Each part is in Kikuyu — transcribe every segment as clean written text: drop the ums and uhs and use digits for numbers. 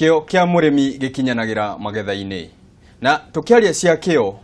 Kĩo kĩa mũrĩmi gĩkinyanagĩra magetha-inĩ. Na tũkĩaria cia kĩo,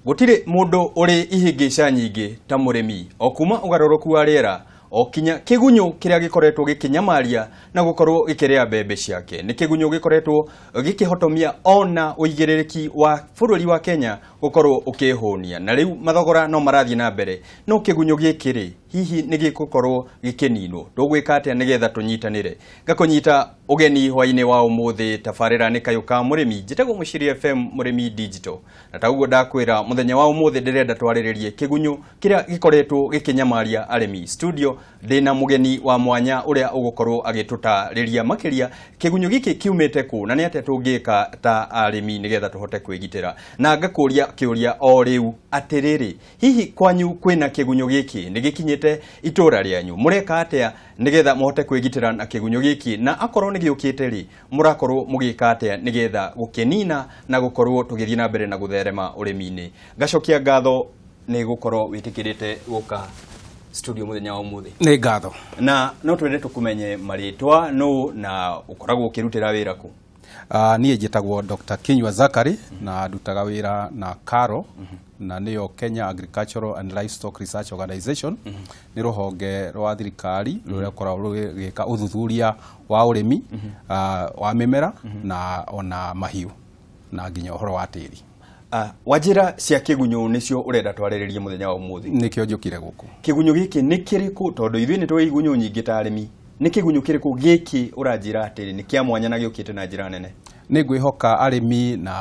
gũtirĩ mũndũ ũrĩ ihĩngĩca nyingĩ ta mũrĩmi, o kuma ũgarũrũku wa rĩera o kinya kĩgunyũ kĩrĩa gĩkoretwo gĩkĩnyamaria na gũkorwo gĩkĩrĩa mbembe ciake. Nĩ kĩgunyũ gĩkoretwo gĩkĩhotomia ona ũigĩrĩrĩki wa bũrũri wa Kenya gũkorwo ũkĩhũnia, na rĩu mathogora no marathiĩ na mbere. No kĩgunyũ gĩkĩ rĩ, hihi nĩ gĩgũkorwo gĩkĩninwo? Tũgwĩka atĩa nĩgetha tũnyitanĩre? Ngakũnyita ũgeni hwainĩ wa ũmũthĩ. Tabarĩra nĩ Kayũ ka Mũrĩmi. Njĩtagwo Mũciri FM Mũrĩmi Digital, na ta ũguo ndakwĩra, mũthenya wa ũmũthĩ ndĩrenda twarĩrĩrie kĩgunyũ kĩrĩa gĩkoretwo gĩkĩnyamaria arĩmi. Studio ndĩna mũgeni wa mwanya ũrĩa ũgũkorwo agĩtũtarĩria makĩria kĩgunyũ gĩkĩ kiumĩte kũ na nĩ atĩa tũngĩka ta arĩmi nĩgetha tũhote kwĩgitĩra. Na ngakũria kĩũria o rĩu atĩrĩrĩ, hihi kwanyu kwĩna kĩgunyũ gĩkĩ? Nĩ gĩkinyĩte itũra rĩanyu? Mũreka atĩa nĩgetha mũhote kwĩgitĩra na kĩgunyũ gĩkĩ? Na akorwo nĩ gĩũkĩte rĩ, mũrakorwo mũgĩka atĩa nĩgetha gũkĩnina na gũkorwo tũgĩthiĩ na mbere na gũtherema ũrĩmi-inĩ? Ngacokia ngatho nĩ gũkorwo wĩtĩkĩrĩte gũka studio mũthenya wa ũmũthĩ. Nĩ ngatho. Na no twende tũkũmenye marĩtwa, nũ na ũkoragwo ũkĩrutĩra wĩra kũ? Niĩ njĩtagwo Dr. Kinyua Zakari na ndutaga wĩra na KALRO, na nĩyo Kenya Agricultural and Livestock Research Organization. Nĩ rũhonge rwa thirikari rũrĩa rũkoragwo rũgĩka ũthuthuria wa ũrĩmi, wa mĩmera na ona mahiũ na nginya ũhoro wa tĩri. Wanjĩra cia kĩgunyũ nĩcio ũrenda twarĩrĩrie mũthenya wa ũmũthĩ. Nĩkĩo njũkire gũkũ. Kĩgunyũ gĩkĩ nĩ kĩrĩkũ? Tondũ ithuĩ nĩ tũĩ igunyũ nyingĩ ta arĩmi, nĩ kĩgunyũ kĩrĩkũ gĩkĩ ũranjĩra atĩrĩ nĩ kĩa mwanya na gĩũkĩte na njĩra nene? Nĩ ngwĩhoka arĩmi na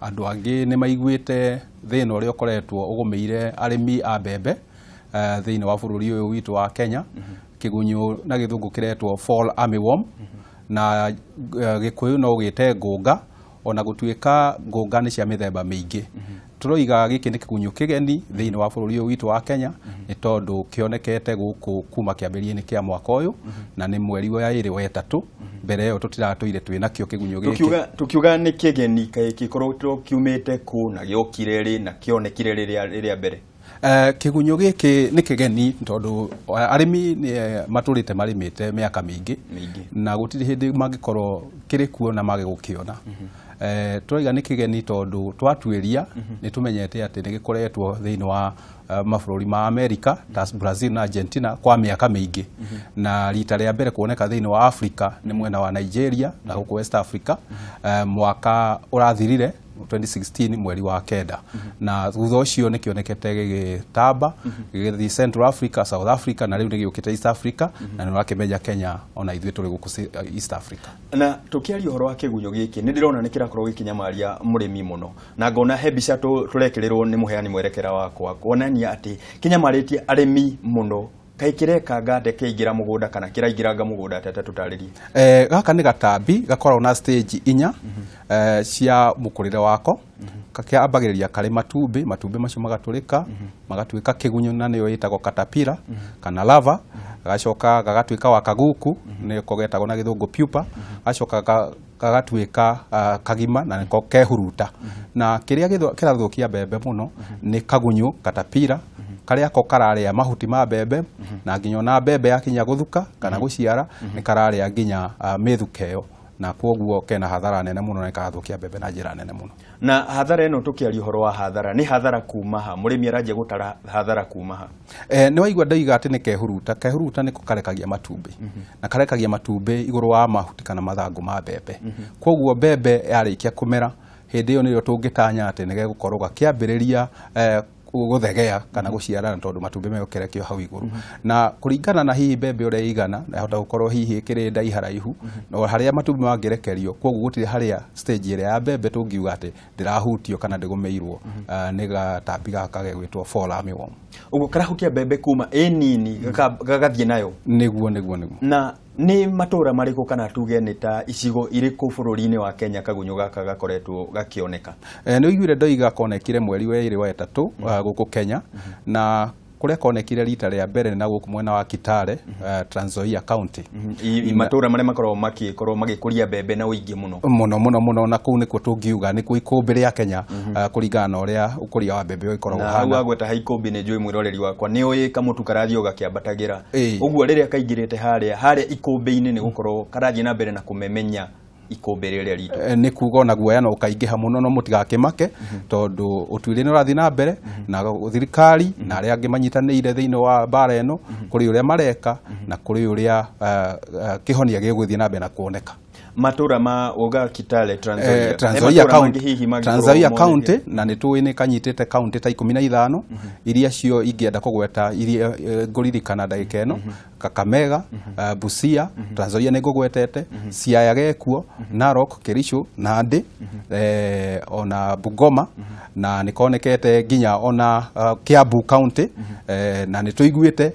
andũ angĩ nĩ maiguĩte thĩna ũrĩa ũkoretwo ũgũmĩire arĩmi a mbembe thĩinĩ wa bũrũri ũyũ witũ wa Kenya. Kĩgunyũ na gĩthũngũ kĩretwo fall armyworm, na gĩkũyũ no ũgĩte ngũnga, ona gũtuĩka ngũnga nĩ cia mĩthemba mĩingĩ. Tũroiga gĩkĩ nĩ kĩgunyũ kĩgeni thĩinĩ wa bũrũri ũyũ witũ wa Kenya, nĩ tondũ kĩonekete gũkũ kuma kĩambĩrĩria-inĩ kĩa mwaka ũyũ, na nĩ mweri wa 2 wa 3. Mbere ĩyo tũtiratũire twĩ nakĩo kĩgunyũ gĩkĩ. Tukiuga nĩ kĩgeni, kaĩ gĩkoretwo kiumĩte kũ na gĩokire rĩ na kĩonekire rĩrĩa mbere? Kĩgunyũ gĩkĩ nĩ kĩgeni tondũ arĩmi nĩ matũrĩte marĩmĩte mĩaka mĩingĩ na gũtirĩ hĩndĩ mangĩkorwo kĩrĩ kuo na mage gũkĩona. Tũraiga nĩ kĩgeni tondũ twatuĩria nĩ tũmenyete atĩ nĩ gĩkoretwo thĩinĩ wa mabũrũri ma Amerika ta Brazil na Argentina kwa mĩaka mĩingĩ, na rita rĩa mbere kuoneka thĩinĩ wa Africa nĩ mwena wa Nigeria na gũkũ West Africa, mwaka ũrathirire 2016 mweri wa 9, na thutha ũcio nĩ kĩonekete gĩgĩtamba gĩgĩthiĩ Central Africa, South Africa, na rĩu nĩ gĩũkĩte East Africa, na nĩ ũrakĩmenya Kenya ona ithuĩ tũrĩ gũkũ East Africa. Na tũkĩaria ũhoro wa kĩgunyũ gĩkĩ, nĩ ndĩrona nĩ kĩrakorwo gĩkĩnyamaria mũrĩmi mũno, na ngona he mbica tũrekĩrĩrwo nĩ mũheani mwerekera wakwa kuonania atĩ kĩnyamarĩtie arĩmi mũno. Kaĩ kĩrekanga atĩa kĩaingĩra mũgũnda, kana kĩraingĩranga mũgũnda atĩa? Tũtarĩrie. Gaka nĩ gatambi gakoragwo na stage 4 cia mũkũrĩre wako. Kambagĩrĩria karĩ matumbĩ, matumbĩ macio magatũrĩka magatuĩka kĩgunyũ, na nĩyo ĩtagwo caterpillar kana larva. Gacoka gagatuĩka wa kaguku, nĩko getagwo na gĩthũngũ pupa. Gacoka gagatuĩka kagima, na nĩko kehuruta. Na kĩrĩa kĩrathũkia mbembe mũno nĩ kagunyũ caterpillar, karĩa ko kararĩa mahuti ma mbembe, na nginya ona mbembe yakinya gũthuka kana gũciara nĩ kararĩa nginya mĩthuke ĩyo, na kwoguo kena hathara nene mũno na karathũkia mbembe na njĩra nene mũno. Na hathara ĩno, tũkĩaria ũhoro wa hathara, nĩ hathara kuma ha? Mũrĩmi aranjia gũtara hathara kuma ha? Nĩ waigua ndoiga atĩ nĩ kehuruta. Kehuruta nĩko karekagia matumbĩ, na karekagia matumbĩ igũrũ wa mahuti kana mathangũ ma mbembe. Kwoguo mbembe yarĩkia kũmera, hĩndĩ ĩyo nĩrĩo tũngĩtanya atĩ nĩ gegũkorwo gakĩambĩrĩria gũthegea kana gũciarana, tondũ matumbĩ megũkerekio hau igũrũ. Na kũringana na hihi mbembe ũrĩa ĩigana, yahota gũkorwo hihi ĩkĩrĩ ndaiharaihu na harĩa matumbĩ mangĩrekerio. Kwoguo gũtirĩ harĩa stage ĩrĩa ya mbembe tũngiuga atĩ ndĩrahutio kana ndĩgũmĩirwo nĩ gatambi gaka gegwĩtwo fall armyworm. Ũguo karahutia mbembe kuma ĩ nini gagathiĩ nayo. Nĩguo, nĩguo, nĩguo. Na nĩ matũra marĩkũ, kana tuge nĩ ta icigo irĩkũ bũrũri-inĩ wa Kenya kagunyũ gaka gakoretwo gakĩoneka? Nĩ ũiguire ndoiga konekire mweri wa 2 wa 3 gũkũ Kenya, na kũrĩa konekire rita rĩa mbere na gũkũ mwena wa Kitale, Trans Nzoia County. Matũra marĩa makoragwo magĩkorwo magĩkũria mbembe na ũingĩ mũno. Mũno mũno mũno, na kũu nĩkuo tũngiuga nĩkuo ikũmbĩ rĩa Kenya, kũringana na ũrĩa ũkũria wa mbembe ũgĩkoragwo Na hau ũhana. Wagweta ha ikũmbĩ, nĩ njũĩ mwĩroreri wakwa nĩ ũĩ kamũtu karathiĩ gakĩambatagĩra. Ĩĩ. Ũguo rĩrĩa kaingĩrĩte harĩa harĩa ikũmbĩ-inĩ, nĩ gũkorwo karathiĩ na mbere na kũmemenya ikũmbĩ rĩrĩa ritũ. Nĩ kuga ona guoya no ũkaingĩha mũno, no mũtigakĩmake tondũ ũtuĩria nĩ ũrathiĩ na mbere na thirikari na arĩa angĩ manyitanĩire thĩinĩ wa mbara ĩno, kũrĩ ũrĩa mareka na kũrĩ ũrĩa kĩhonia gĩgũthiĩ na mbere na kuoneka. Matũra ma uga Kitale, Trans Nzoia, Trans Nzoia County, Trans Nzoia County, na nĩ tũĩ nĩ kanyitĩte kaunti ta 15 iria cio ingĩenda kũgweta iria ngũririkana ndagĩka ĩno, Kakamega, Busia, Trans Nzoia nĩ ngũgwetete, Siaya gekuo, Narok, Kericho, Nandi, ona Bungoma, na nĩ konekete nginya ona Kiambu County, na nĩ tũiguĩte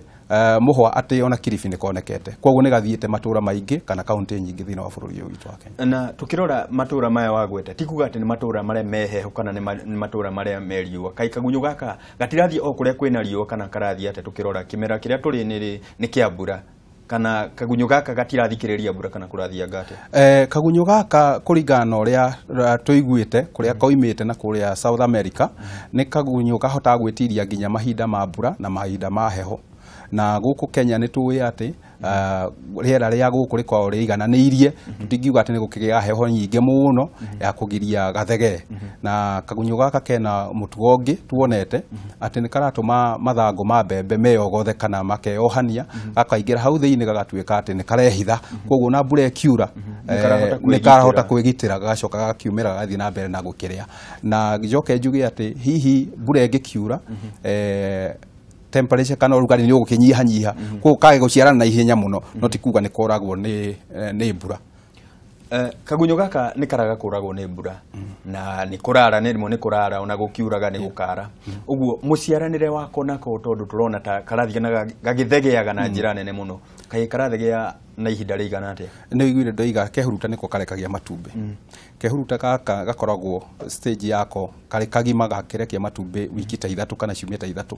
mũhwa atĩ ona Kilifi nĩ konekete. Koguo nĩ gathiĩte matũra maingĩ kana kaunti nyingĩ thĩinĩ wa bũrũri ũyũ witũ wa Kenya. Na tukirora matũra maya wagweta, ti kuga atĩ nĩ matũra marĩa me heho kana nĩ matũra marĩa me riũa. Kaĩ kagunyũ gaka gatirathiĩ o kũrĩa kwĩna riũa kana karathiĩ atĩa? Tukirora kĩmera kĩrĩa tũrĩ nĩ kĩa mbura, kana kagunyũ gaka gatirathikĩrĩria mbura kana kũrathianga atĩa? Kagunyũ gaka kũringana na ũrĩa tũiguĩte kũrĩa koimĩte na kũrĩa South America, nĩ kagunyũ kahotaga gwĩtiria nginya mahinda ma mbura na mahinda ma heho. Na gũkũ Kenya nĩ tũĩ atĩ rĩera rĩa gũkũ rĩkoragwo rĩigananĩirie, tũtingiuga atĩ nĩ gũkĩgĩa heho nyingĩ mũno ya kũgiria gathegee. Na kagunyũ gaka kena mũtugo ũngĩ tuonete atĩ nĩ karatũma mathangũ ma mbembe meyogothe kana makeyohania, gakaingĩra hau thĩinĩ gagatuĩka atĩ nĩ karehitha. Koguo na mbura ĩkiura nĩ karahota kwĩgitĩra, gagacoka gakiumĩra gagathiĩ na mbere na gũkĩrĩa. Na njoke njuge atĩ hihi mbura ĩngĩkiura temperature kana ũrugarĩ nĩ ũgũkĩnyihanyiha, koguo kage gũciarana na ihenya mũno, no ti kuga nĩ koragwo nĩ mbura. Kagunyũ gaka nĩ karaga kũragwo nĩ mbura na nĩ kũrara, nĩ rĩmwe nĩ kũrara ona gũkiuraga nĩ gũkara. Ũguo mũciaranĩre wako nako tondũ tũrona ta karathiĩ na gagĩthegeaga na njĩra nene mũno, kaĩ karathegea na ihinda rĩigana atĩa? Nĩ ũiguire ndoiga kehuruta nĩko karekagia matumbĩ. Kehuruta gaka gakoragwo stage yako karĩ kagima gakĩrekia matumbĩ wiki ta 3 kana ciumia ta 3,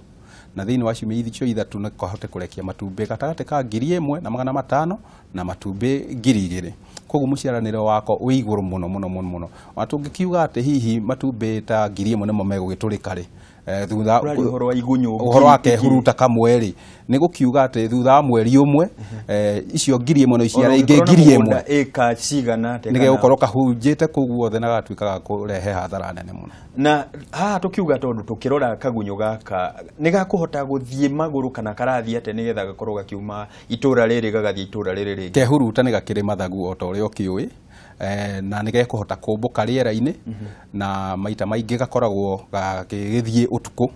na thĩinĩ wa ciumia icio 3 nĩ kahote kũrekia matumbĩ gatagatĩ ka 1500 na matumbĩ 2000. Koguo mũciaranĩre wako wĩ igũrũ mũno mũno mũno mũno. Ona tũngĩkiuga atĩ hihi matumbĩ ta 1000 nĩmo megũgĩtũrĩka rĩ, thutha ũhoro wa igunyũ ũhoro wa kehuruta kamwe rĩ, nĩ gũkiuga atĩ thutha wa mweri ũmwe icio 1000 no iciare ingĩ 1000 ĩka cigana atĩa, nĩ gegũkorwo kahunjĩte kũu guothe na gagatuĩka ga kũrehe hathara nene mũno. Na haha tũkiuga tondũ tũkĩrora kagunyũ gaka nĩ gakũhota gũthiĩ magũrũ kana karathiĩ atĩa nĩgetha gakorwo gakiuma itũra rĩrĩ gagathiĩ itũra rĩrĩ rĩngĩ? Kehuruta nĩ gakĩrĩ mathagu o ta ũrĩa ũkĩũĩ, na nĩ gekũhota kũmbũka rĩera-inĩ, na maita maingĩ gakoragwo gagĩthiĩ ũtukũ,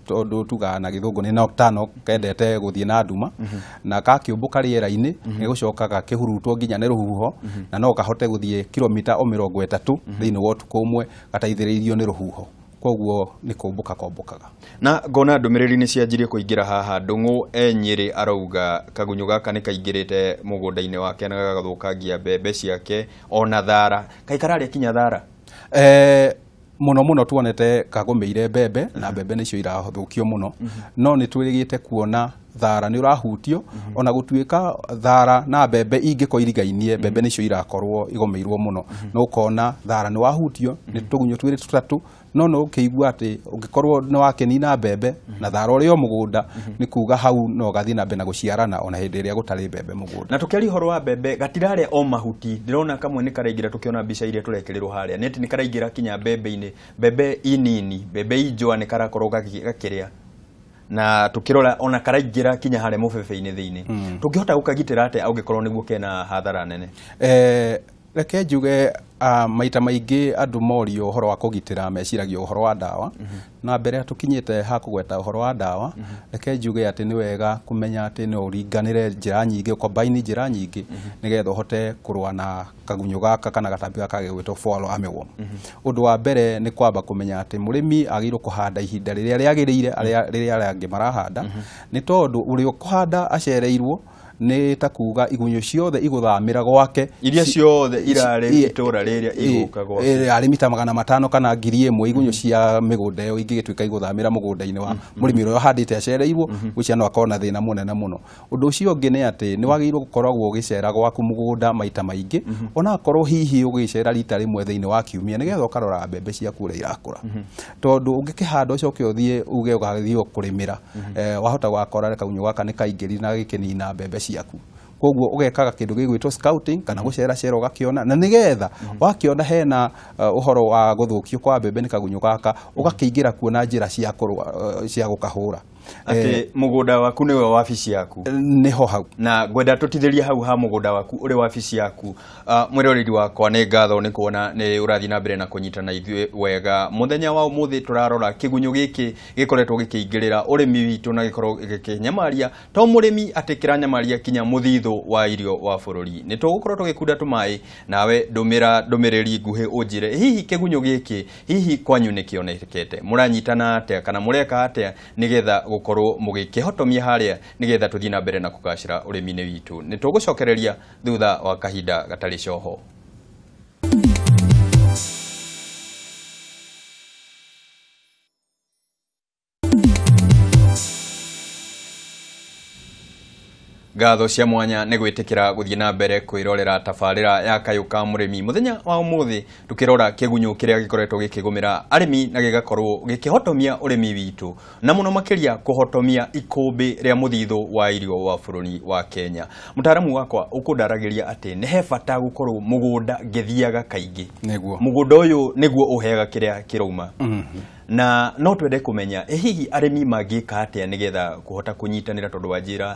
tondũ tugaga na gĩthũngũ nĩ nocturnal, kendete gũthiĩ na nduma, na gakĩũmbũka rĩera-inĩ nĩgũcoka gakĩhurutwo nginya nĩ rũhuho, na no kahote gũthiĩ kilomita o 30 thĩinĩ wa ũtukũ ũmwe gateithĩrĩirio nĩ rũhuho. Koguo nĩ kũmbũka kombũkaga. Na ngona ndũmĩrĩri nĩ cianjirie kũingĩra haha. Ndũng'ũ e Nyĩrĩ arauga kagunyũ gaka nĩ kaingĩrĩte mũgũnda-inĩ wake na gagathũkangia mbembe ciake ona thara. Kaĩ kararĩa kinya thara? Mũno mũno tuonete kagũmĩire mbembe, na mbembe nĩcio irathũkio mũno, no nĩ twĩrĩgĩte kuona thara nĩ ũrahutio, ona gũtuĩka thara na mbembe ingĩkorwo irigainie, mbembe nĩcio irakorwo igũmĩirwo mũno. No ũkona thara nĩ wahutio nĩ tũgunyũ twĩrĩ tũtatũ, no no ũkĩigua atĩ ũngĩkorwo nĩ wakĩnina mbembe na thara ũrĩ o mũgũnda, nĩ kuga hau no gathiĩ na mbere na gũciarana ona hĩndĩ ĩrĩa gũtarĩ mbembe mũgũnda. Na tũkĩaria ũhoro wa mbembe, gatirarĩa o mahuti, ndĩrona kamwe nĩ karaingĩra, tũkĩona mbica iria tũrekĩrĩrwo harĩa nĩ atĩ nĩ karaingĩra kinya mbembe-inĩ, mbembe inini, mbembe injũa nĩ karakorwo gakĩrĩa, na tukirora ona karaingĩra kinya harĩa mũbebe-inĩ thĩinĩ. Tũngĩhota gũkagitĩra atĩa angĩkorwo nĩguo kena hathara nene? Reke njuge maita maingĩ andũ morio ũhoro wa kũgitĩra meciragia ũhoro wa ndawa, na mbere tũkinyĩte ha kũgweta ũhoro wa ndawa, reke njuge atĩ nĩ wega kũmenya atĩ no ũringanĩre njĩra nyingĩ, ũkombaini njĩra nyingĩ nĩgetha ũhote kũrũa na kagunyũ gaka kana gatambi gaka gegwĩtwo fall armyworm. Ũndũ wa mbere nĩ kwamba kũmenya atĩ mũrĩmi agĩrĩirwo kũhanda ihinda rĩrĩa rĩagĩrĩire rĩrĩa arĩa angĩ marahanda, nĩ tondũ ũrĩa ũkũhanda acereirwo nĩ ta kuga igunyũ ciothe igũthamĩra gwake, iria ciothe irarĩ itũra rĩrĩa igũka gwake, arĩ mita 500 kana 1000 igunyũ cia mĩgũnda ĩyo ingĩgĩtuĩka igũthamĩra mũgũnda-inĩ wa mũrĩmi ũrĩa ũhandĩte acereirwo, gũcia no akorwo na thĩna mũnene mũno. Ũndũ ũcio ũngĩ nĩ atĩ nĩ wagĩrĩirwo gũkoragwo ũgĩcera gwaku mũgũnda maita maingĩ, ona akorwo hihi ũgĩcera rita rĩmwe thĩinĩ wa kiumia, nĩgetha ũkarora mbembe ciaku ũrĩa irakũra, tondũ ũngĩkĩhanda ũcoke ũthiĩ uge ũgathiĩ kũrĩmĩra, wahota gũgakora kagunyũ gaka nĩ kaingĩri na gĩkĩnina mbembe ciaku. Koguo ũgekaga kĩndũ gĩgwĩtwo scouting kana gũcera cera ũgakĩona, na nĩgetha wakĩona hena ũhoro wa gũthũkio kwa mbembe nĩ kagunyũ gaka, ũgakĩingĩra kuo na njĩra cia kũrũa, cia gũkahũra. Atĩ mũgũnda waku nĩwe wabici yaku. Nĩho hau. Na ngwenda tũtithĩrie hau ha mũgũnda waku ũrĩ wabici yaku. Mwĩroreri wakwa, nĩ ngatho nĩ kuona nĩ ũrathiĩ na mbere na kũnyitana ithuĩ wega. Mũthenya wa ũmũthĩ tũrarora kĩgunyũ gĩkĩ gĩkoretwo gĩkĩingĩrĩra ũrĩmi witũ na gĩkorwo gĩkĩnyamaria to mũrĩmi, atĩ kĩranyamaria kinya mũthithũ wa irio wa bũrũri. Nĩ tũgũkorwo tũgĩkunda tũmaĩ, nawe ndũmĩra ndũmĩrĩri nguhĩ ũnjĩre hihi kĩgunyũ gĩkĩ hihi kwanyu nĩ kĩonekete, mũranyitana atĩa kana mũreka atĩa nĩgetha gũkorwo mũgĩkĩhotomia harĩa nĩgetha tũthiĩ na mbere na kũgacĩra ũrĩmi-inĩ witũ. Nĩ tũgũcokereria thutha wa kahinda gatarĩ coho. Ngatho cia mwanya nĩ gwĩtĩkĩra gũthiĩ na mbere kwĩrorera tabarĩra ya Kayũ ka Mũrĩmi. Mũthenya wa ũmũthĩ tũkĩrora kĩgunyũ kĩrĩa gĩkoretwo gĩkĩgũmĩra arĩmi na gĩgakorwo gĩkĩhotomia ũrĩmi witũ, na mũno makĩria kũhotomia ikũmbĩ rĩa mũthithũ wa irio wa bũrũri wa Kenya. Mũtaaramu wakwa ũkũndaragĩria atĩ nĩ he bata gũkorwo mũgũnda ngĩthiaga kaingĩ. Nĩguo. Mũgũnda ũyũ nĩguo ũheaga kĩrĩa kĩrauma. Na no twende kũmenya hihi arĩmi mangĩka atĩa nĩgetha kũhota kũnyitanĩra, tondũ wa njĩra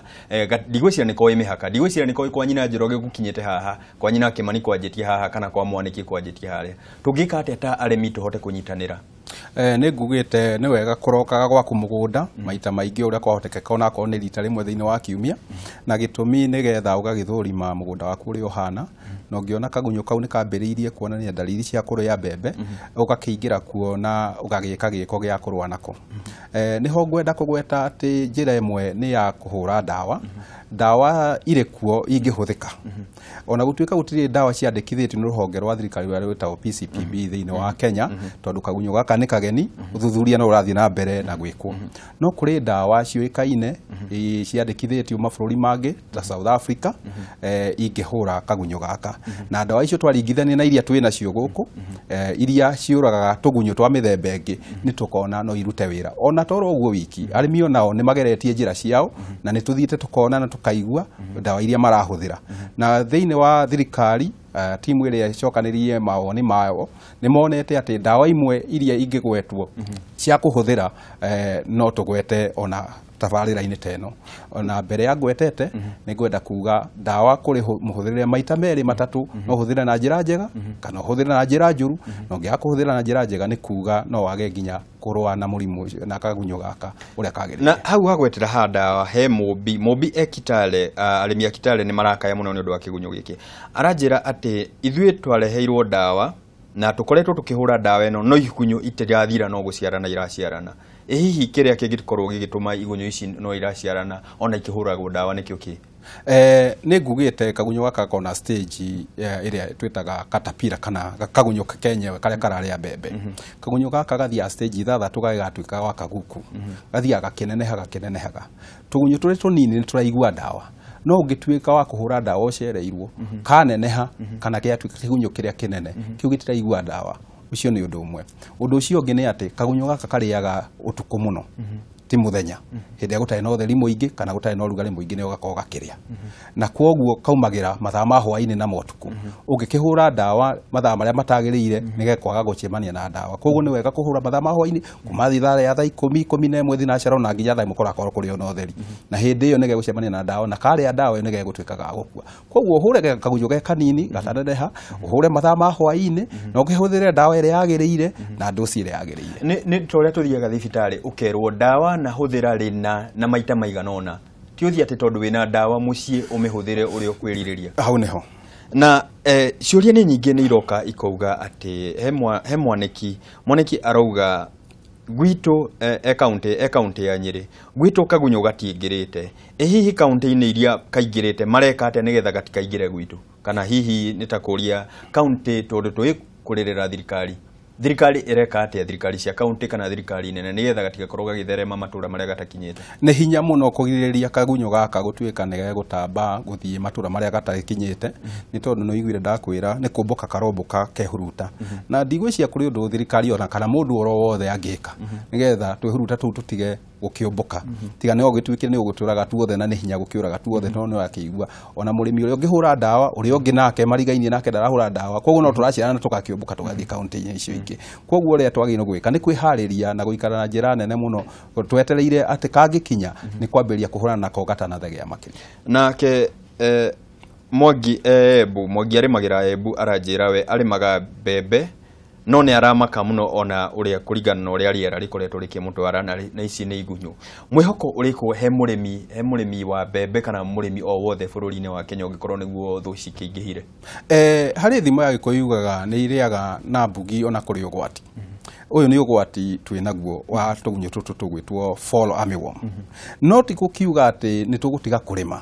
ndigwĩciria nĩ koĩ mĩhaka, ndigwĩciria nĩ koĩ kwa nyina Njoroge gũkinyĩte haha, kwa nyina Kĩmani kwanjĩtie haha, kana kwa Mwanĩki kwanjĩtie harĩa. Tũngĩka atĩa ta arĩmi tũhote kũnyitanĩra? Nĩ ngugĩte nĩ wega kũrokaga gwaku mũgũnda maita maingĩ ũrĩa kwahotekeka, onakorwo nĩ rita rĩmwe thĩinĩ wa kiumia, na gĩtũmi nĩgetha ũgagĩthũrima mũgũnda waku ũrĩa ũhana, na ũngĩona kagunyũ kau nĩ kambĩrĩirie kuonania dalili cia kũrĩa mbembe, ũgakĩingĩra kuo na ũgagĩka gĩko gĩa kũrũa nako. Nĩho ngwenda kũgweta atĩ njĩra ĩmwe nĩ ya kũhũra ndawa. Ndawa irĩ kuo ingĩhũthĩka, ona gũtuĩka gũtirĩ ndawa ciandĩkithĩtio nĩ rũhonge rwa thirikari rũrĩa rwĩtagwo PCPB thĩinĩ wa Kenya, tondũ kagunyũ gaka nĩ kageni, ũthuthuria no ũrathiĩ na mbere na gwĩkwo. No kũrĩ ndawa ciũĩkaine ciandĩkithĩtio mabũrũri mangĩ ta South Africa, ingĩhũra kagunyũ gaka. Na ndawa icio twaringithania na iria twĩ nacio gũkũ, iria ciũragaga tũgunyũ twa mĩthemba ĩngĩ, nĩ tũkona no irute wĩra. Ona toro ũguo wiki, arĩmi onao nĩ mageretie njĩra ciao, na nĩ tũthiĩte tũkona na tũkaigua ndawa iria marahũthĩra. Na thĩinĩ wa thirikari, timu ĩrĩa ĩcokanĩrĩrie mawoni mao nĩ monete atĩ ndawa imwe iria ingĩgwetwo cia kũhũthĩra, no tũgwete ona tabarĩra-inĩ ta ĩno. Ona mbere ya ngwetete, nĩ ngwenda kuga ndawa kũrĩ mũhũthĩrĩre maita merĩ matatũ, no ũhũthĩre na njĩra njega kana ũhũthĩre na njĩra njũru. Na ũngĩaga kũhũthĩra na njĩra njega nĩ kuga no wage nginya kũrũa na mũrimũ ũcio na kagunyũ gaka ũrĩa kagĩrĩire. Na hau hagwetera ha ndawa he Mũmbi e Kitale, arĩmi a Kitale nĩ marakaya mũno nĩ ũndũ wa kĩgunyũ gĩkĩ. Aranjĩra atĩ ithuĩ twareheirwo ndawa na tũkoretwo tũkĩhũra ndawa ĩno, no igunyũ itirathira, no gũciarana iraciarana. Ĩ hihi kĩrĩa kĩngĩkorwo gĩgĩtũma igunyũ ici no iraciarana ona ikĩhũragwo ndawa nĩkĩo kĩ? Nĩ ngugĩte kagunyũ gaka kona stage ĩrĩa twĩtaga caterpillar kana kagunyũ kenyewe karĩa kararĩa mbembe. Kagunyũ gaka gathiaga stage ithathatũ gagatuĩka gwa kaguku, gathiaga gakĩneneha gakĩnenehaga. Tũgunyũ tũrĩ tũnini nĩ tũraigua ndawa, no ũngĩtuĩka wa kũhũra ndawa ũcereirwo, kaneneha kana gĩatuĩka kĩgunyũ kĩrĩa kĩnene, kĩu gĩtiraigua ndawa. Ũcio nĩ ũndũ ũmwe. Ũndũ ũcio ũngĩ nĩ atĩ kagunyũ gaka karĩaga ũtukũ mũno, ti mũthenya. Hĩndĩ ĩrĩa gũtarĩ na ũtheri mũingĩ kana gũtarĩ na ũrugarĩ mũingĩ nĩ gakoragwo gakĩrĩa, na kwoguo kaumagĩra mathaa ma hwaĩ-inĩ na motukũ. Ũngĩkĩhũra ndawa mathaa marĩa matagĩrĩire, nĩ gekwaga gũcemania na ndawa. Kwoguo nĩ wega kũhũra mathaa ma hwaĩ-inĩ kuma ithaa rĩa thaa ikũmi, 11 thinacara na nginya thaa ĩmwe kũrakorwo kũrĩ ona ũtheri, na hĩndĩ ĩyo nĩ gegũcemania na ndawa, na karĩa ndawa ĩyo nĩ gegũtuĩka ga gũkua. Kwoguo ũhũre kagunyũ ge kanini gataneneha, ũhũre mathaa ma hwaĩ-inĩ, na ũkĩhũthĩre ndawa ĩrĩa yagĩrĩire na ndosi ĩrĩa yagĩrĩire. Nĩ ta ũrĩa tũthiaga thibitarĩ ũkerwo ndawa na hũthĩra rĩna na maita maigana ũna, ti ũthiĩ atĩ tondũ wĩna ndawa mũciĩ ũmĩhũthĩre ũrĩa ũkwĩrirĩria. Hau nĩho. Na ciũria nĩ nyingĩ nĩ iroka ikauga atĩ he Mwanĩki arauga gwitũ, e kaunti ya Nyĩrĩ gwitũ kagunyũ gatiingĩrĩte. Ĩ hihi kaunti-inĩ iria kaingĩrĩte mareka atĩa nĩgetha gatikaingĩre gwitũ? Kana hihi nĩ ta kũria kaunti, tondũ tũĩ kũrĩrĩra thirikari, thirikari ĩreka atĩa, thirikari cia kaunti kana thirikari nene, nĩgetha gatigakorwo gagĩtherema matũra marĩa gatakinyĩte? Nĩ hinya mũno kũgirĩrĩria kagunyũ gaka gũtuĩka nĩ gegũtamba gũthiĩ matũra marĩa gatakinyĩte, nĩ tondũ nĩ ũiguire ndakwĩra nĩ kũmbũka karombũka kehuruta. Na ndigwĩciria kũrĩ ũndũ thirikari ona kana mũndũ oro wothe angĩka nĩgetha twĩhuruta tũu tũtige gũkĩũmbũka. Tiga nĩ ũgĩtuĩkire nĩ ũgũtũraga tuothe na nĩ hinya gũkĩũraga tuothe, no nĩ ũrakĩigua ona mũrĩmi ũrĩa ũngĩhũra ndawa ũrĩa ũngĩ nake marigainie nake ndarahũra ndawa, koguo no tũraciarana na tũgakĩũmbũka tũgathiĩ kaunti-inĩ icio ingĩ. Koguo ũrĩa twagĩrĩirwo gwĩka nĩ kwĩharĩria na gũikara na njĩra nene mũno twetereire atĩ kangĩkinya nĩ kwambĩrĩria kũhũrana nako gatanathegea makĩria. Nake Mwangi Embu, Mwangi arĩmagĩra Embu, aranjĩra we arĩmaga mbembe no nĩ aramaka mũno ona ũrĩa kũringana na ũrĩa rĩera rĩkoretwo rĩkĩmũtwara na ici nĩ igunyũ. Mwĩhoko ũrĩkũ he mũrĩmi wa mbembe kana mũrĩmi o wothe bũrũri-inĩ wa Kenya ũngĩkorwo nĩguo thũ cikĩingĩhire? Harĩ thimo ya Gĩkũyũ yugaga nĩ irĩaga na mbugi ona kũrĩ ũgwati. Ũyũ nĩ ũgwati twĩ naguo wa tũgunyũ tũtũ tũgwĩtwo fall armyworm. No ti gũkiuga atĩ nĩ tũgũtiga kũrĩma,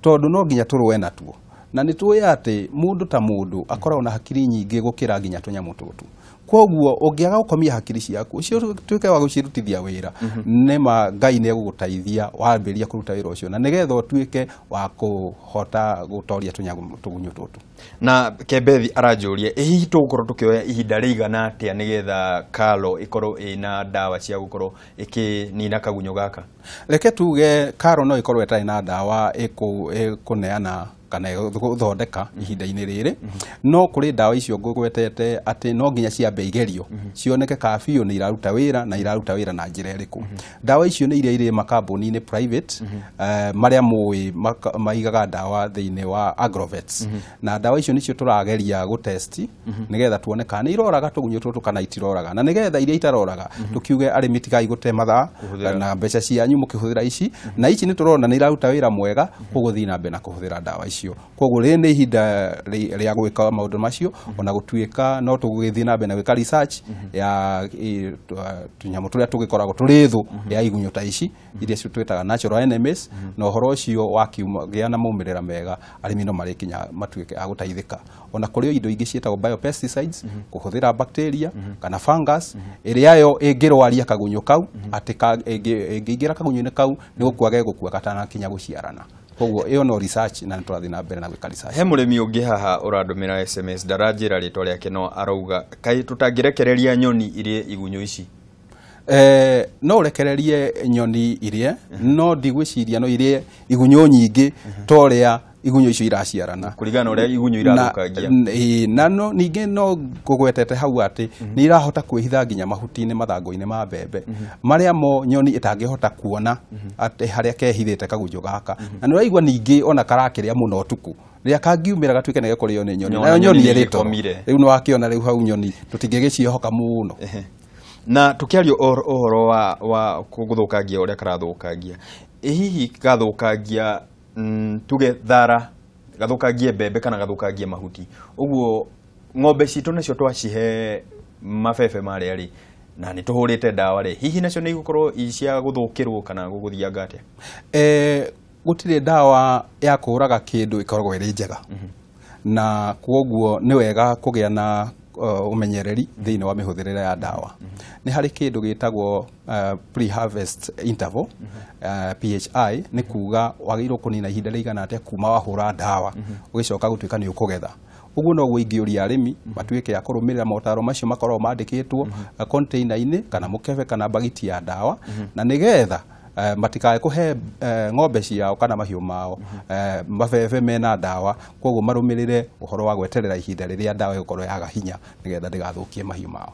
tondũ no nginya tũrũe natuo. Na nĩ tũĩ atĩ mũndũ ta mũndũ akoragwo na hakiri nyingĩ gũkĩra nginya tũnyamũ tũtũ. Koguo ũngĩaga gũkomia hakiri ciaku ũcio tuĩke wa gũcirutithia wĩra, nĩma Ngai nĩ egũgũteithia wambĩrĩria kũruta wĩra ũcio na nĩgetha ũtuĩke wa kũhota gũtoria tũgunyũ tũtũ. Na Kembethi aranjũria, ĩ hihi tũgũkorwo tũkĩoya ihinda rĩigana atĩa nĩgetha Kalo ĩkorwo ĩna ndawa cia gũkorwo ĩkĩnina kagunyũ gaka? Reke tuge Kalo no ĩkorwo ĩtarĩ na ndawa ĩkũneana kana gũthondeka ihinda-inĩ rĩrĩ, no kũrĩ ndawa icio ngũgwetete atĩ no nginya ciambe igerio cioneke ka biũ nĩ iraruta wĩra na iraruta wĩra na njĩra ĩrĩkũ. Ndawa icio nĩ iria irĩ makambuni-inĩ private, marĩa mũĩ maigaga ndawa thĩinĩ wa agrovets, na ndawa icio nĩcio tũrageria gũtesti nĩgetha tuone kana nĩ iroraga tũgunyũ tũtũ kana itiroraga, na nĩgetha iria itaroraga tũkiuge arĩmi tigai gũte mathaa na mbeca cianyu mũkĩhũthĩra ici, na ici nĩ tũrona nĩ iraruta wĩra mwega, koguo thiĩ na mbere na kũhũthĩra ndawa icio. Koguo rĩrĩ nĩ ihinda rĩa gwĩka maũndũ macio, ona gũtuĩka no tũgũgĩthiĩ na mbere na gwĩka research ya tũnyamũ tũrĩa tũgĩkoragwo tũrĩ thũ ya igunyũ ta ici iria twĩtaga natural enemies, na ũhoro ũcio wakĩgĩa na maumĩrĩra mega arĩmi no marĩkinya matuĩke a gũteithĩka. Ona kũrĩ indo ingĩ ciĩtagwo biopesticides, kũhũthĩra bacteria kana fungus ĩrĩa yo ĩngĩrwaria kagunyũ kau, atĩ ĩngĩingĩra kagunyũ-inĩ kau nĩ gũkua gegũkua gatanakinya gũciarana. Koguo ĩyo no research na nĩtũrathiĩ na mbere na gwĩka research. He mũrĩmi ũngĩ haha ũrandũmĩra SMS, ndaranjĩra rĩtwa rĩake no arauga kaĩ tũtangĩrekereria nyoni irie igunyũ ici? No ũrekererie nyoni irie, no ndigwĩciria no irie igunyũ nyingĩ ta ũrĩa igunyũ icio iraciarana kũringana na ũrĩa igunyũ irathũkangia. Na no ningĩ no ngũgwetete hau atĩ nĩ irahota kwĩhitha nginya mahuti-inĩ mathangũ-inĩ ma mbembe marĩa mo nyoni ĩtangĩhota kuona atĩ harĩa kehithĩte kagunyũ gaka. Na nĩ ũraigua ningĩ ona karakĩrĩa mũno ũtukũ, rĩrĩa kangiumĩra gatuĩke nĩ gekũrĩo nĩ nyoni, nayo nyoni ĩrĩ toro. Rĩu nĩ wakĩona rĩu hau nyoni tũtingĩgĩciĩhoka mũno. Na tũkĩaria ũhoro wa gũthũkangia ũrĩa karathũkangia, ĩ hihi gathũkangia tuge thara, gathũkangie mbembe kana gathũkangie mahuti, ũguo ng'ombe citũ nacio twacihe mabebe marĩa rĩ, na nĩ tũhũrĩte ndawa rĩ, hihi nacio nĩ igũkorwo i cia gũthũkĩrwo kana gũgũthianga atĩa? Gũtirĩ ndawa ya kũũraga kĩndũ ĩkoragwo ĩrĩ njega, na kwoguo nĩ wega kũgĩa na ũmenyereri thĩinĩ wa mĩhũthĩrĩre ya ndawa. Nĩ harĩ kĩndũ gĩtagwo pre-harvest interval, PHI, nĩ kuga wagĩrĩirwo kũnina ihinda rĩigana atĩa kuma wahũra ndawa ũgĩcoka gũtuĩka nĩ ũkũgetha. Ũguo noguo ingĩũria arĩmi matuĩke a kũrũmĩrĩra motaro macio makoragwo mandĩkĩtwo container-inĩ kana mũkebe kana bagiti ya ndawa, na nĩgetha matikae kũhe ng'ombe ciao kana mahiũ mao mabebe mena ndawa, koguo marũmĩrĩre ũhoro wa gweterera ihinda rĩrĩa ndawa ĩgũkorwo yaga hinya nĩgetha ndĩgathũkie mahiũ mao.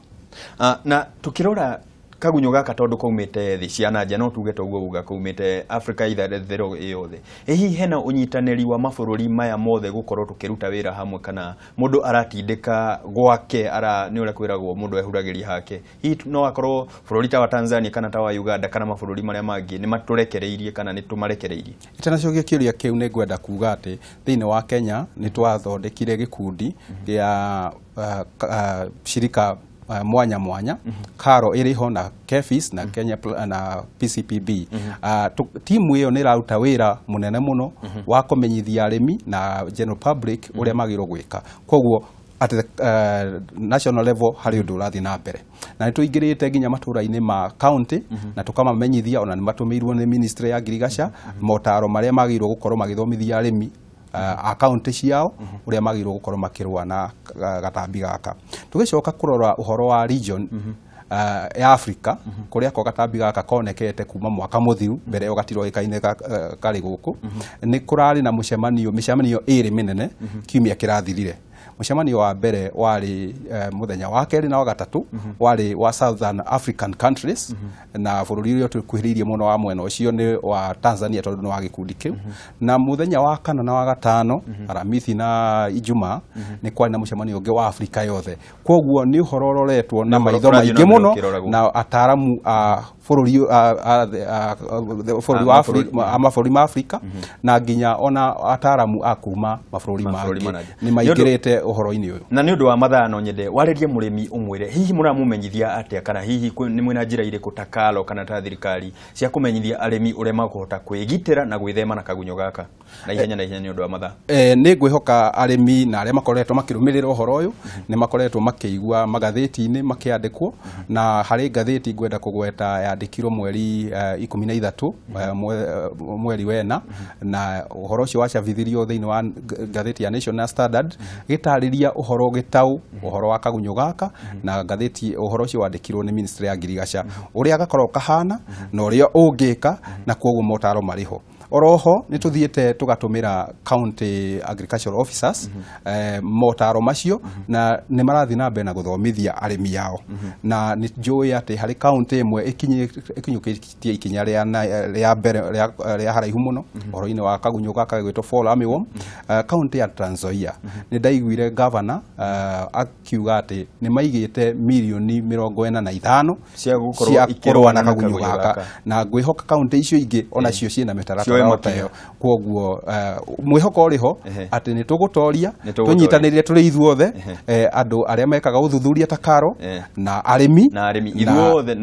Na tũkĩrora kagunyũ gaka tondũ kaumĩte thĩ cia na nja, no tuge toguo uga kaumĩte Afrika itherero yothe, ĩ hihi hena ũnyitanĩri wa mabũrũri maya mothe gũkorwo tũkĩruta wĩra hamwe, kana mũndũ aratindĩka gwake nĩ ũrĩa kwĩragwo mũndũ ehuragĩria hake? Hihi no akorwo bũrũri ta wa Tanzania kana ta wa Uganda kana mabũrũri marĩa mangĩ nĩ matũrekereirie kana nĩ tũmarekereirie? Itanacokia kĩũria kĩu nĩ ngwenda kuga atĩ thĩinĩ wa Kenya nĩ twathondekire gĩkundi gĩa shirika mwanya mwanya, Karo ĩrĩ ho na KEPHIS na Kenya na PCPB. Timu ĩyo nĩ ĩraruta wĩra mũnene mũno wa kũmenyithia arĩmi na general public ũrĩa magĩrĩirwo gwĩka. Koguo at the national level harĩ ũndũ ũrathiĩ na mbere, na nĩ tũingĩrĩte nginya matũra-inĩ ma county na tũkamamenyithia, ona nĩ matũmĩirwo nĩ ministry ya ngirigaca motaro marĩa magĩrĩirwo gũkorwo magĩthomithia arĩmi akaunti ciao ũrĩa magĩrĩirwo gũkorwo makĩrũa na gatambi gaka. Tũgĩcoka kũrora ũhoro wa region, ya Afrika kuria ko gatambi gaka konekete kuma mwaka muthiru mbere yo gatiroikaine kari guku ni kurari na micemanio iri minene kiumia kirathirire. Mucemanio wa mbere wari muthenya wa keri na wa gatatu wari wa Southern African countries na bururi uria tukuhiririe muno wa mwena ucio ni wa Tanzania tondu ni wa gikundi kiu na muthenya wa kana na wa gatano Aramithi na Ijumaa ni kwari na mucemanio ungi wa Afrika yothe. Koguo ni uhoro uroretwo na maitho maingi muno na ataramu a bururi wa Afrika mabũrũri ma Afrika na nginya ona ataramu a kuma mabũrũri mangĩ ni maingĩrĩte ũhoro-inĩ ũyũ. Na nĩ ũndũ wa mathaa no nyende warĩrie mũrĩmi ũmwĩre hihi mũramũmenyithia atĩa kana hihi nĩ mwĩna njĩra irĩkũ ta KALRO kana ta thirikari cia kũmenyithia arĩmi ũrĩa makũhota kwĩgitĩra na gwĩthema na kagunyũ gaka na ihenya na ihenya nĩ ũndũ wa mathaa. Nĩ ngwĩhoka arĩmi na arĩa makoretwo makĩrũmĩrĩra ũhoro ũyũ nĩ makoretwo makĩigua magathĩti-inĩ makĩandĩkwo na harĩ ngathĩti ngwenda kũgweta yandĩkirwo mweri 13 mweri wena na ũhoro ũcio wacabithirio thĩinĩ wa ngathĩti ya National Standard gĩtarĩria ũhoro gĩtau ũhoro wa kagunyũ gaka na ngathĩti ũhoro ũcio wandĩkirwo nĩ ministry ya ngirigaca ũrĩa gakorwo kahana na ũrĩa ũngĩka na koguo motaro marĩ ho. Oroho nĩ tuthiĩte tũgatũmĩra county agricultural officers motaro macio na nĩ marathiĩ na mbere na gũthomithia arĩmi ao na nĩ njũĩ atĩ harĩ county ĩmwe ĩkinyũkĩtie ikinya rĩa mbere rĩa haraihu mũno ũhoro-inĩ wa kagunyũ gaka gagwĩtwo fall armyworm, county ya Trans Nzoia. Nĩ ndaiguire governor akiuga atĩ nĩ maigĩte mirioni 45 cia gũkorwo ikĩrũa na kagunyũ gaka na ngwĩhoka county icio ingĩ onacio ciĩna mĩtaratara koguo mwĩhoko ũrĩ ho atĩ nĩ tũgũtoria tũnyitanĩrire tũrĩ ithuothe andũ arĩa mekaga ũthuthuria ta KALRO na arĩmi ithuothe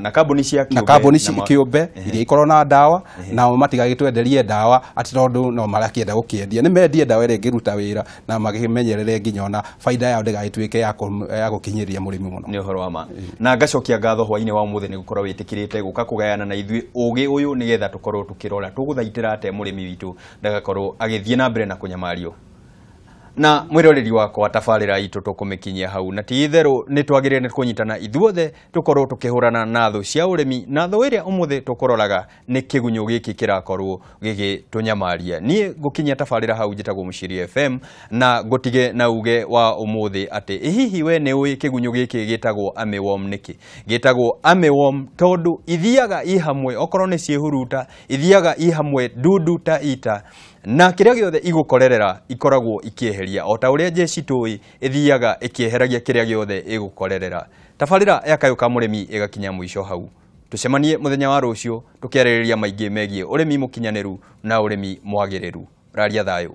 na kambuni cia kĩũmbe iria ikorwo na ndawa nao matigagĩtwenderie ndawa atĩ tondũ no marakĩenda gũkĩendia nĩ mendie ndawa ĩrĩa ĩngĩruta wĩra na magĩmenyerere nginya ona baida yao ndĩgagĩtuĩke ya gũkinyĩria mũrĩmi mũno. Nĩ ũhoro wa ma. Na ngacokia ngatho hwainĩ wa ũmũthĩ nĩ gũkorwo wĩtĩkĩrĩte gũka kũgayana na ithuĩ ũgĩ ũyũ nĩgetha tũkorwo tũkĩrora tũgũthaitĩra atĩa mũrĩmi witũ ndagakorwo agĩthiĩ na mbere na kũnyamario. Na mwĩroreri wakwa tabarĩra itũ tũkũmĩkinyia hau na ti itherũ nĩ twagĩrĩire nĩ kũnyitana ithuothe tũkorwo tũkĩhũrana na thũ cia ũrĩmi na thũ ĩrĩa ũmũthĩ tũkũroraga nĩ kĩgunyũ gĩkĩ kĩrakorwo gĩgĩtũnyamaria. Niĩ ngũkinyia tabarĩra hau njĩtagwo Mũciiri FM na ngũtige na uge wa ũmũthĩ atĩ hihi we nĩ ũĩ kĩgunyũ gĩkĩ gĩtagwo armyworm nĩkĩ? Gĩtagwo armyworm tondũ ithiaga i hamwe okorwo nĩ ciĩhuruta ithiaga i hamwe ndundu ta ita na kĩrĩa gĩothe igũkorerera ikoragwo ikĩeheria o ta ũrĩa jeshi tũĩ ĩthiaga ĩkĩeheragia kĩrĩa gĩothe ĩgũkorerera. Tabarĩra ya Kayũ ka Mũrĩmi ĩgakinya mũico hau. Tũcemanie mũthenya wa rũciũ tũkĩarĩrĩria maingĩ megiĩ ũrĩmi mũkinyanĩru na ũrĩmi mwagĩrĩru. Raria thayũ.